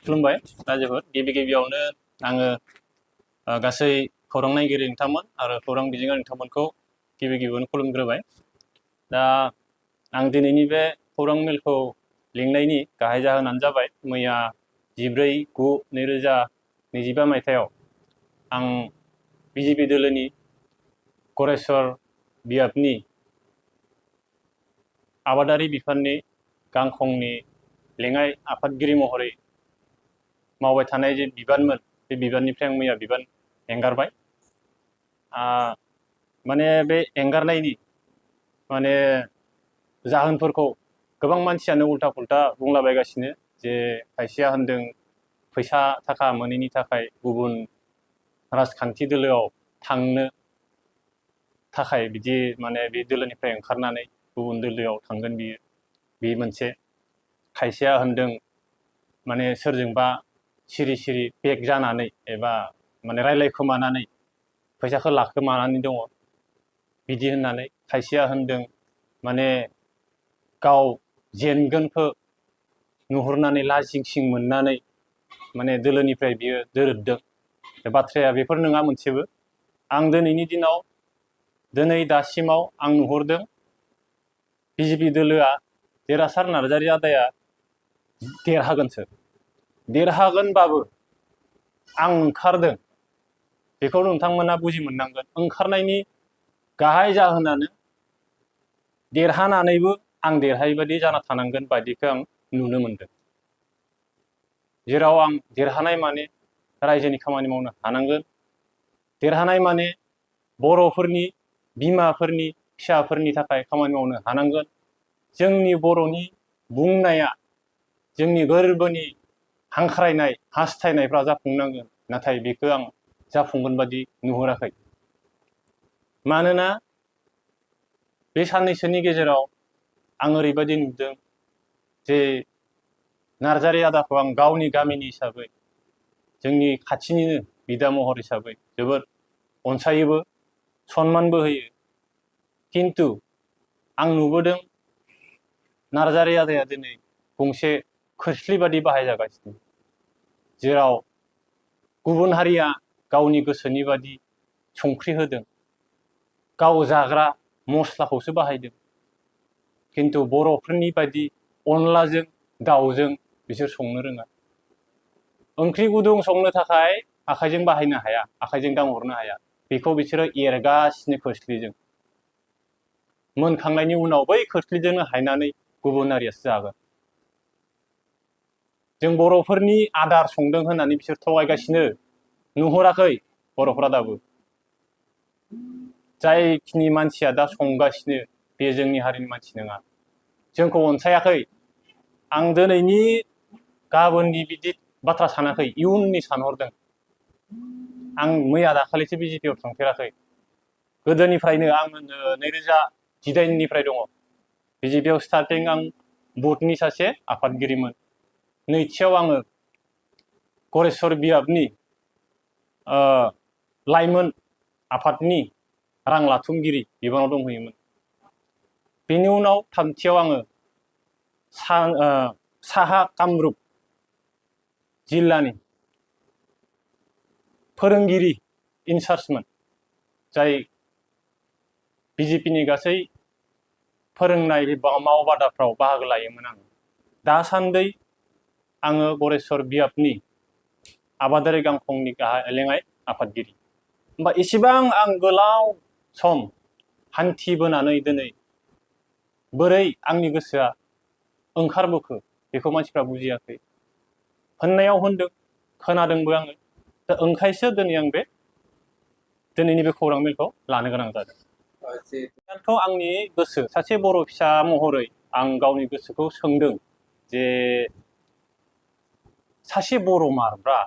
खुलुमबाय रायजोफोर गिबि गिबियावनो आङो गासै खौरां नायगिरि नोंथांमोन आरो खौरां बिजोङारि नोंथांमोनखौ गिबि गिबियावनो खुलुमग्रोबाय। दा आं दिनैनि बे खौरां मेलखौ लिंनायनि गाहाय जाहोनानो जाबाय मैया 14/9/2025 मायथाइयाव आं बिजेपि दोलोनि गरेस्वर बियाबनि आबादारि बिफाननि गांखंनि लेङाइ आफादगिरि महरै मावबाय थानाय जे बिबानमोन बे बिबाननिफ्राय आं मैया बिबान एंगारबाय। माने बे एंगारनायनि माने जाहोनफोरखौ गोबां मानसियानो उल्था पुल्था बुंलाबायगासिनो, जे खायसेया होनदों फैसा थाखा मोनैनि थाखाय गुबुन राजखान्थि दोलोआव थांनो थाखाय बिदि माने बे दोलोनिफ्राय ओंखारनानै गुबुन दोलोआव थांगोन बियो, बे मोनसे। खायसेया होनदों माने सोरजोंबा सिरि सिरि बेक जानानै एबा माने रायलायखोमानानै फैसाखौ लाखोमानानै दङ बिदि होननानै। खायसेया होनदों माने गाव जेनगोनखौ नुहुरनानै लाजिंसिं मोननानै माने दोलोनिफ्राय बियो दोरोददों। बे बाथ्राया बेफोर नङा मोनसेबो। आं दिनैनि दिनाव दासिमाव आं नुहुरदों बिजेपि दोलोआ देरहासार नार्जारि आदाया देरहागोनसो। देरहागोनबाबो आं ओंखारदों बेखौ नोंथांमोना बुजि मोननांगोन। ओंखारनायनि गाहाय जाहोनानो देरहानानैबो आं देरहायैबादि जाना थानांगोन बायदिखौ आं नुनो मोनदों। जेराव आं देरहानाय माने रायजोनि खामानि मावनो हानांगोन, देरहानाय माने बर'फोरनि बिमाफोरनि फिसाफोरनि थाखाय खामानि मावनो हानांगोन। जोंनि बर'नि बुंनाया, जोंनि गोरबोनि हांख्रायनाय हास्थायनायफ्रा जाफुंनांगोन। नाथाय बेखौ आं जाफुंगोन बादि नुहुराखै। मानोना बे साननैसोनि गेजेराव आं ओरैबायदि नुदों जे नार्जारि आदाखौ आं गावनि गामिनि हिसाबै, जोंनि खाथिनिनो बिदा महर हिसाबै जोबोद अनसायोबो, सनमानबो होयो। खिन्थु आं नुबोदों नार्जारि आदाया दिनै गंसे खोस्लि बादि बाहायजागासिनो, जेराव गुबुन हारिया गावनि गोसोनि बादि संख्रि होदों, गाव जाग्रा मस्लाखौसो बाहायदों। खिन्थु बर'फोरनि बायदि अनलाजों दाउजों बिसोर संनो रोङा। ओंख्रि गुदुं संनो थाखाय आखाइजों बाहायनो हाया, आखाइजों दांहरनो हाया। बेखौ बिसोरो एरगासिनो खोस्लिजों। मोनखांनायनि उनाव बै खोस्लिजोंनो हायनानै गुबुन हारियासो जागोन। जों बर'फोरनि आदार संदों होननानै बिसोर थगायगासिनो। नुहुराखै बर'फोरा दाबो? जायखिनि मानसिया दा संगासिनो बे जोंनि हारिनि मानसि नङा, जोंखौ अनसायाखै। आं दिनैनि गाबोननि बिदि बाथ्रा सानाखै, इयुननि सानहरदों। आं मैया दाखालिसो बिजेपिआव थांफेराखै। गोदोनिफ्रायनो आं 2018निफ्राय दङ बिजेपिआव। स्टार्टिं आं बुथनि सासे आफादगिरिमोन। नैथियाव आङो गरेस्वर बियाबनि लाइमोन आफादनि रां लाथुमगिरि बिबानाव दंहैयोमोन। बेनि उनाव थामथियाव आङो साहा कामरुप जिल्लानि फोरोंगिरि इनचार्जमोन, जाय बिजेपिनि गासै फोरोंनाय मावबादाफ्राव बाहागो लायोमोन आं। दासान्दि आङो गरेस्वर बियाबनि आबादारि गांखंनि लेङाइ आफादगिरि। होमबा इसेबां आं गोलाव सम हान्थिबोनानै दिनै बोरै आंनि गोसोआ ओंखारबोखो बेखौ मानसिफ्रा बुजियाखै। होननायाव होनदों, खोनादोंबो आङो। दा ओंखायसो दिनै आं दिनैनि बे खौरां मेलखौ लानो गोनां जादों। आंनि गोसो, सासे बर' फिसा महरै आं गावनि गोसोखौ सोंदों जे सासे बर' मारब्रा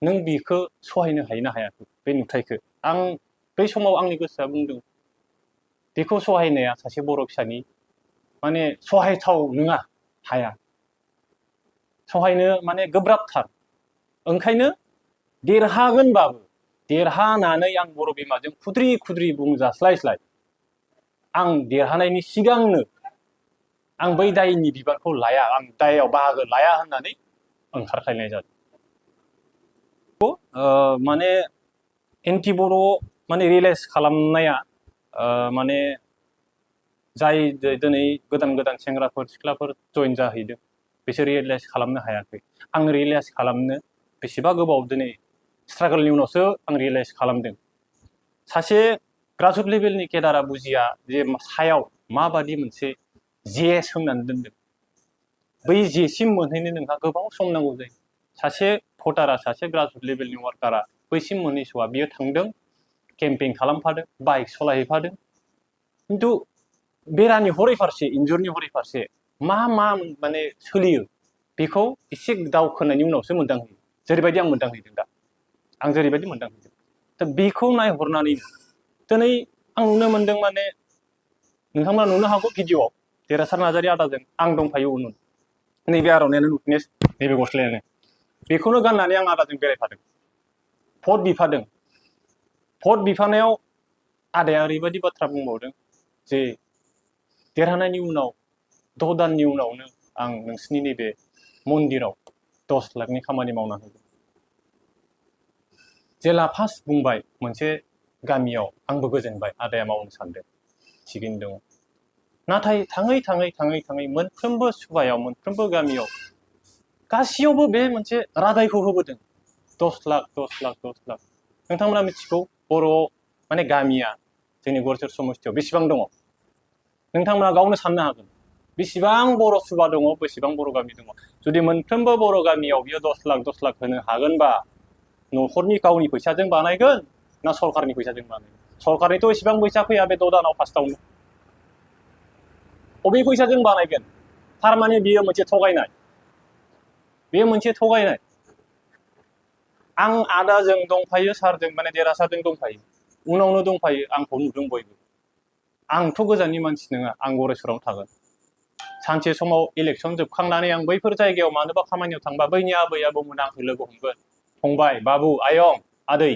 नों बेखौ सहायनो हायोना हायाखै, बे नुथायखौ। आं बै समाव आंनि गोसोआ बुंदों बेखौ सहायनाया सासे बर' फिसानि माने सहायथाव नङा, हाया। सहायनो माने गोब्राबथार। ओंखायनो देरहागोनबाबो, देरहानानै आं बर' बिमाजों खुद्रि खुद्रि बुंजास्लायस्लाय, आं देरहानायनि सिगांनो आं बै दायनि बिबानखौ लाया, आं दायाव बाहागो लाया होननानै ओंखारख्लायनाय जादों। माने एन्टि बर' माने रियेलाइज खालामनाया माने जाय दिनै गोदान गोदान सेंग्राफोर सिख्लाफोर जइन जाहैदों बिसोर रियेलाइज खालामनो हायाखै। आं रियेलाइज खालामनो बेसेबा गोबाव दिनै स्ट्रागलनि उनावसो आं रियेलाइज खालामदों। सासे ग्रासरुट लेभेलनि केडारा बुजिया जे सायाव माबादि मोनसे जे सोंनानै दोनदों। बै जेसिम मोनहैनो नोंहा गोबाव सम नांगौ जायो। सासे भटारा सासे ग्रासरुट लेभेलनि वार्कारा बैसिम मोनहैस'आ, बियो थांदों, केम्पेइन खालामफादों, बाइक सलायहैफादों, खिन्थु बेरानि हरै फारसे, इन्जुरनि हरै फारसे मा माने सोलियो बेखौ एसे दावखोनायनि उनावसो मोनदांहैयो। जेरैबायदि आं मोनदांहैदों दा, आं जेरैबायदि मोनदांहैदों दा बेखौ नायहरनानै दिनै आं नुनो मोनदों। माने नोंथांमोना नुनो हागौ भिडिअ'आव देरहासार नार्जारि आदाजों आं दंफायो उन नैबे आर'नायानो नुफिनेस, नैबे गस्लायानो, बेखौनो गाननानै आं आदाजों बेरायफादों, भट बिफादों। भट बिफानायाव आदाया ओरैबायदि बाथ्रा बुंबावदों जे देरहानायनि उनाव 6 दाननि उनावनो आं नोंसिनि नैबे मन्दिराव 10 लाखनि खामानि मावना होगोन। जेला फार्स्ट बुंबाय मोनसे गामियाव आंबो गोजोनबाय, आदाया मावनो सानदों, थिगैनो दङ। नाथाय थाङै थाङै थाङै थाङै मोनफ्रोमबो सुबायाव, मोनफ्रोमबो गामियाव गासैयावबो बे मोनसे रादायखौ होबोदों, 10 लाख 10 लाख 10 लाख। नोंथांमोना मिथिगौ बर' माने गामिया जोंनि गरसेर समस्थियाव बेसेबां दङ? नोंथांमोना गावनो साननो हागोन बेसेबां बर' सुबा दङ, बेसेबां बर' गामि दङ। जुदि मोनफ्रोमबो बर' गामियाव बियो 10 लाख 10 लाख होनो हागोनबा न'खरनि गावनि फैसाजों बानायगोन ना सरकारनि फैसाजों बानायगोन? सरकारनिथ' एसेबां फैसा फैया बे 6 दानाव फार्स्टआवनो। अबे फैसाजों बानायगोन? थारमाने बियो मोनसे थगायनाय, बेयो मोनसे थगायनाय। आं आदाजों दंफायो, सारजों माने देरहासारजों दंफायो, उनावनो दंफायो, आंखौ नुदों बयबो। आंथ' गोजाननि मानसि नङा, आं गरेस्वरावनो थागोन। सानसे समाव इलेक्सन जोबखांनानै आं बैफोर जायगायाव मानोबा खामानियाव थांबा बैनि आबै आबौमोना आंखौ लोगो हमगोन, फंबाय, बाबु, आयं, आदै,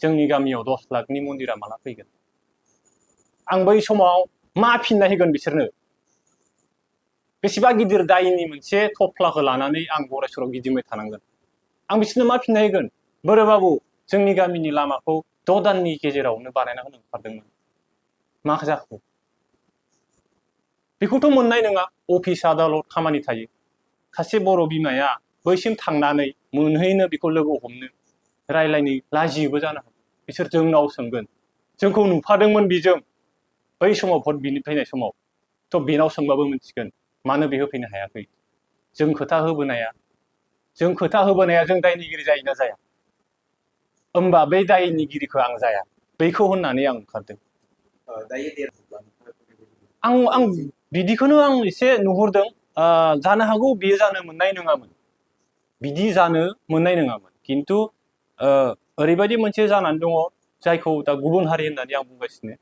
जोंनि गामियाव 10 लाखनि मन्दिरा माला फैगोन? आं बै समाव मा फिननाय होगोन बिसोरनो? बेसेबा गिदिर दायनि मोनसे थफ्लाखौ लानानै आं गरेस्वराव गिदिंबाय थानांगोन। आं बिसोरनो मा फिननाय होगोन? बोरो बाबु, जोंनि गामिनि लामाखौ 6 दाननि गेजेरावनो बानायना होनो ओंखारदोंमोन, मा जाखो? बेखौथ' मोननाय नङा। अफिस आदालत खामानि थायो। सासे बर' बिमाया बैसिम थांनानै मोनहैनो, बेखौ लोगो हमनो, रायलायनो लाजियोबो जानो हागौ। बिसोर जोंनाव सोंगोन, जोंखौ नुफादोंमोन बिजों बै समाव भट बिनो फैनाय समाव, थ' बेनाव सोंबाबो मिथिगोन मानो बे होफैनो हायाखै। जों खोथा होबोनाया जों दायनिगिरि जायोना जाया? होमबा बै दायनिगिरिखौ आं जाया, बैखौ होननानै आं ओंखारदों। आं बिदिखौनो आं एसे नुहुरदों। जानो हागौ बियो जानो मोननाय नङामोन, बिदि जानो मोननाय नङामोन। खिन्थु ओरैबायदि मोनसे जानानै दङ जायखौ दा गुबुन हारि होननानै आं बुंगासिनो।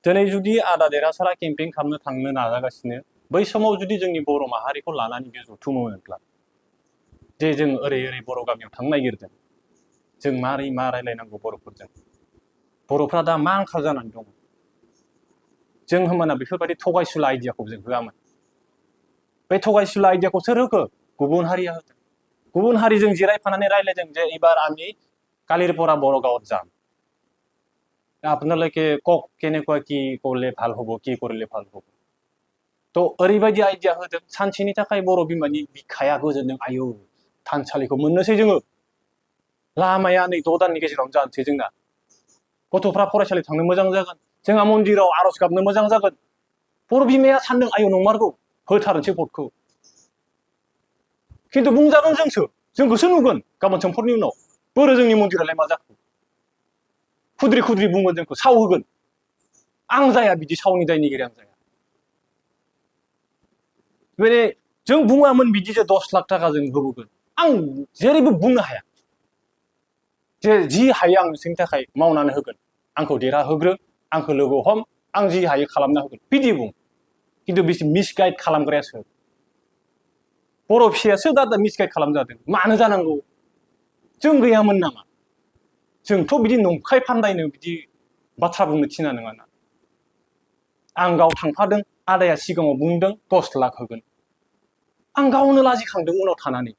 दिनै जुदि आदा देरहासारा केम्पेइन खालामनो थांनो नाजागासिनो, बै समाव जुदि जोंनि बर' माहारिखौ लानानै बे जथुमोमोनब्ला, जे जों ओरै ओरै बर' गामियाव थांनो नागिरदों, जों मारै मा रायलायनांगौ बर'फोरजों, बर'फ्रा दा मा आंखाल जानानै दङ, जों होमबाना बेफोरबायदि थगायसुला आइडियाखौ जों होआमोन। बे थगायसुला आइडियाखौ सोर होखो? गुबुन हारिया होदों। गुबुन हारिजों जिरायफानानै रायलायदों जे एबार আমি কালির পৰা বড় গাঁৱত যাম, আপোনালোকে কওক কেনেকুৱা কি করলে ভাল হব, কি করলে ভাল হব। তো ओरैबायदि आइडिया होदों, सानसेनि थाखाय बर' बिमानि बिखाया गोजोनदों। आयौ, थानसालिखौ मोननोसै जोङो, लामाया नै 6 दाननि गेजेरावनो जानोसै जोंना, गथ'फ्रा फरायसालि थांनो मोजां जागोन, जोंहा मन्दिराव आर'ज गाबनो मोजां जागोन। बर' बिमाया सानदों, आयौ नंमारगौ, होथारनोसै भटखौ। खिन्थु बुंजागोन जोंखौसो नुगोन गाबोन समफोरनि उनाव, बोरो जोंनि मन्दिरालाय मा जाखो? खुद्रि खुद्रि बुंगोन, जोंखौ साव होगोन। आं जाया बिदि सावनि दायनिगिरि, आं जाया। माने जों बुङामोन बिदि जे 10 लाख थाखा जों होबोगोन। आं जेरैबो बुंनो हाया जे जि हायो आं नोंसोरनि थाखाय मावनानै होगोन, आंखौ देरहाहोग्रो, आंखौ लोगो हम, आं जि हायो खालामना होगोन, बिदि बुं। खिन्थु बिसोर मिसगाइड खालामग्रायासो, बर' फिसायासो दा मिसगाइड खालामजादों। मानो जानांगौ? जों गैयामोन नामा? जोंथ' बिदि नंखाय फान्दायनो बिदि बाथ्रा बुंनो थिना नङाना। आं गाव थांफादों, आदाया सिगाङाव बुंदों 10 लाख होगोन। आं गावनो लाजिखांदों उनाव थानानै।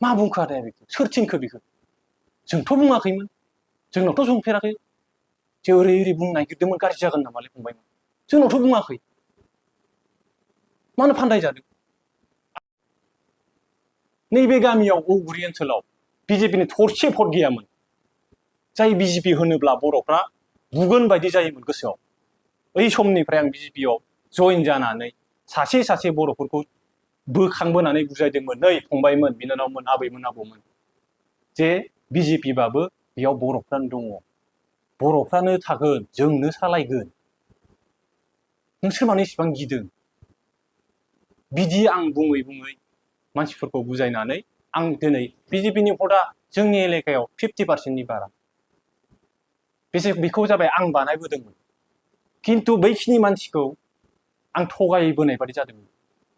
मा बुंखो आदाया बेखौ सोर थिनखो बेखौ जोंथ' बुङाखैमोन जोंनावथ' संफेराखै जे ओरै ओरै बुंनो नागिरदोंमोन गाज्रि जागोन नामालै फंबायमोन जोंनावथ' बुङाखै मानो फान्दाय जादों नैबे गामियाव औगुरि ओनसोलाव बिजेपिनि थरसे भट गैयामोन जाय बिजेपि होनोब्ला बर'फ्रा बुगोन बायदि जायोमोन गोसोआव बै समनिफ्राय आं बिजेपियाव जइन जानानै सासे सासे बर'फोरखौ बोखांबोनानै बुजायदोंमोन नै फंबायमोन बिनानावमोन आबैमोन आबौमोन जे बिजेपिबाबो बेयाव बर'फ्रानो दङ बर'फ्रानो थागोन जोंनो सालायगोन नोंसोर मानो इसेबां गिदों बिदि आं बुङै बुङै मानसिफोरखौ बुजायनानै आं दिनै बिजेपिनि भटआ जोंनि एलेकायाव 50%नि बारा बेखौ जाबाय आं बानायबोदोंमोन खिन्थु बैखिनि मानसिखौ आं थगायबोनाय बादि जादोंमोन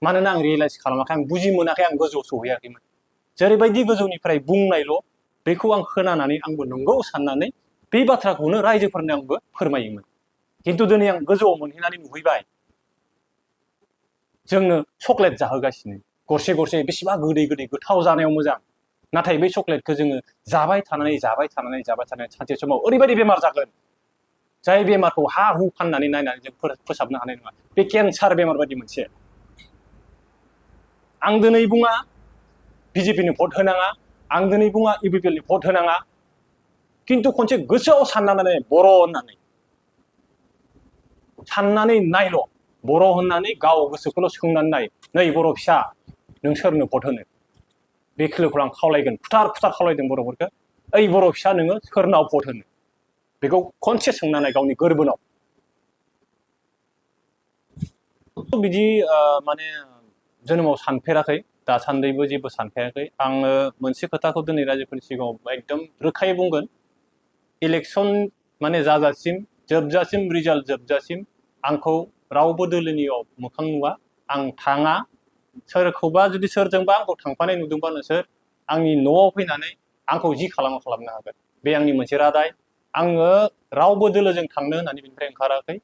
मानोना आं रियेलाइज खालामाखै आं बुजि मोनाखै आं गोजौआव सौहैयाखैमोन जेरैबायदि गोजौनिफ्राय बुंनायल' बेखौ आं खोनानानै आंबो नंगौ साननानै बे बाथ्राखौनो रायजोफोरनो आंबो फोरमायोमोन खिन्थु दिनै आं गोजौआव मोनहैनानै नुहैबाय जोंनो चक्लेट जाहोगासिनो गरसे गरसे बेसेबा गोदै गोदै गोथाव जानायाव मोजां नाथाय बै चक्लेटखौ जोङो जाबाय थानानै सानसे समाव ओरैबायदि बेमार जागोन जाय बेमारखौ हा हु फाननानै नायनानै जों फोसाबनो हानाय नङा बे केन्सार बेमार बायदि मोनसे आं दिनै बुङा बिजेपिनि भट होनाङा आं दिनै बुङा इउपिपिएलनि भट होनाङा खिन्थु खनसे गोसोआव साननानै बर' होननानै साननानै नायल' बर' होननानै गाव गोसोखौल' सोंनानै नाय नै बर' फिसा नों सोरनो भट होनो बे खोलोखौ आं खावलायगोन खुथार खुथार खावलायदों बर'फोरखौ ओइ बर' फिसा नोङो सोरनाव भट होनो बेखौ खनसे सोंनानै गावनि गोरबोनाव बिदि माने जोनोमाव सानफेराखै दासान्दिबो जेबो सानफेराखै आङो मोनसे खोथाखौ दिनै रायजोफोरनि सिगाङाव एकदम रोखायै बुंगोन इलेक्सन माने जाजासिम जोबजासिम रिजाल्ट जोबजासिम आंखौ रावबो दोलोनियाव मोखां नुवा आं थाङा सोरखौबा जुदि सोरजोंबा आंखौ थांफानाय नुदोंबा नोंसोर आंनि न'आव फैनानै आंखौ जि खालामनो हागोन बे आंनि मोनसे रादाय आङो रावबो दोलोजों थांनो होननानै बिनिफ्राय ओंखाराखै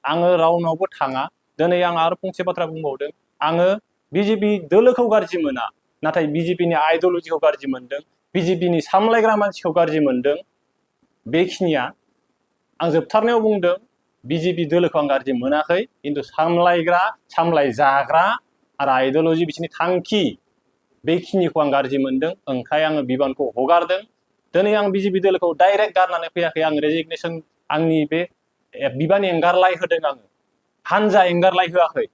आङो रावनावबो थाङा दिनै आं आरो फंसे बाथ्रा बुंबावदों आङो बिजेपि दोलोखौ गाज्रि मोना नाथाय बिजेपिनि आइडियलजिखौ गाज्रि मोनदों बिजेपिनि सामलायग्रा मानसिखौ गाज्रि मोनदों बेखिनिया आं जोबथारनायाव बुंदों बिजेपि दोलोखौ आं गाज्रि मोनाखै खिन्थु सामलायजाग्रा आरो आइडियलजि बिसोरनि थांखि बेखिनिखौ आं गाज्रि मोनदों ओंखाय आङो बिबानखौ हगारदों दिनै आं बिजेपि दोलोखौ डाइरेक्ट गारनानै फैयाखै आं रेजिगनेसन आंनि बे बिबान एंगारलाय होदों आङो हानजा एंगारलाय होआखै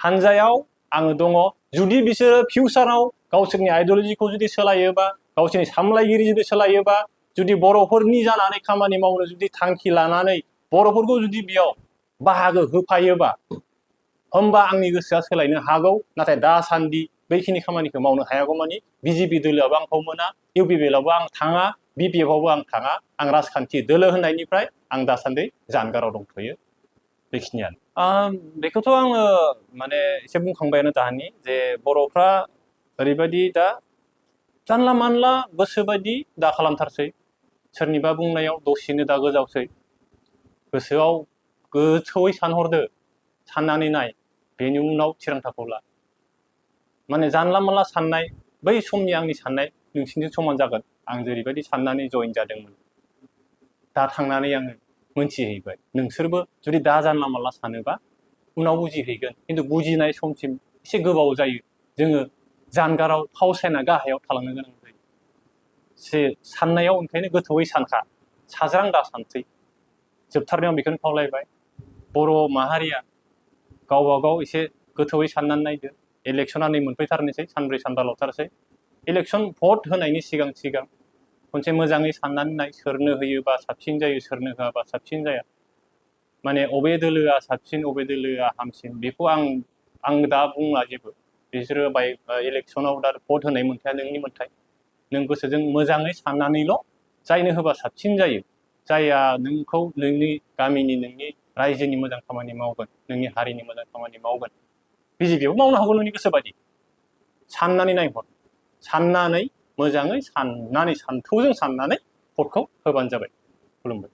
हानजायाव आङो दङ जुदि बिसोरो फिउचाराव गावसोरनि आइडियलजिखौ जुदि सोलायोबा गावसोरनि सामलायगिरि जुदि सोलायोबा जुदि बर'फोरनि जानानै खामानि मावनो जुदि थांखि लानानै बर'फोरखौ जुदि बेयाव बाहागो होफायोबा होमबा आंनि गोसोआ सोलायनो हागौ नाथाय दासान्दि बैखिनि खामानिखौ मावनो हायागौमानि बिजेपि दोलोआबो आंखौ मोना इउपिपिएलआवबो आं थाङा बिपिएफआवबो आं थाङा आं राजखान्थि दोलो होननायनिफ्राय आं दासान्दि जानगाराव दंथ'यो बेखिनियानो बेखौथ' आङो माने एसे बुंखांबायानो दानि जे बर'फ्रा ओरैबायदि दा जानला मानला गोसोबायदि दा खालामथारसै सोरनिबा बुंनायाव दसेनो दा गोजावसै गोसोआव गोथौयै सानहरदो साननानै नाय बेनि उनाव थिरांथाखौ ला माने जानला मानला साननाय बै समनि आंनि साननाय नोंसिनिजों समान जागोन आं जेरैबायदि साननानै जइन जादोंमोन दा थांनानै आङो मोनथिहैबाय नोंसोरबो जुदि दा जानला मानला सानोबा उनाव बुजिहैगोन खिन्थु बुजिनाय समसिम एसे गोबाव जायो जोङो जानगाराव फावसायना गाहायाव थालांनो गोनां जायो साननायाव ओंखायनो गोथौयै सानखा साज्रां दा सानसै जोबथारनायाव बेखौनो खावलायबाय बर' माहारिया गावबा गाव एसे गोथौयै साननानै नायदो इलेक्सना नै मोनफैथारनोसै सानब्रै सानबाल'थारसै इलेक्सन भट होनायनि सिगां खनसे मोजाङै साननानै नाय सोरनो होयोबा साबसिन जायो सोरनो होआबा साबसिन जाया माने अबे दोलोआ साबसिन अबे दोलोआ हामसिन बेखौ आं दा बुंला जेबो बिसोरो इलेक्सनाव दा भट होनाय मोन्थाया नोंनि मोन्थाय नों गोसोजों मोजाङै साननानैल' जायनो होबा साबसिन जायो जायहा नोंखौ नोंनि गामिनि नोंनि रायजोनि मोजां खामानि मावगोन नोंनि हारिनि मोजां खामानि मावगोन बिजेपियावबो मावनो हागौ नोंनि गोसोबायदि साननानै नायहर साननानै मोजाङै साननानै सान्थौजों साननानै भटखौ होबानो जाबाय खुलुमबाय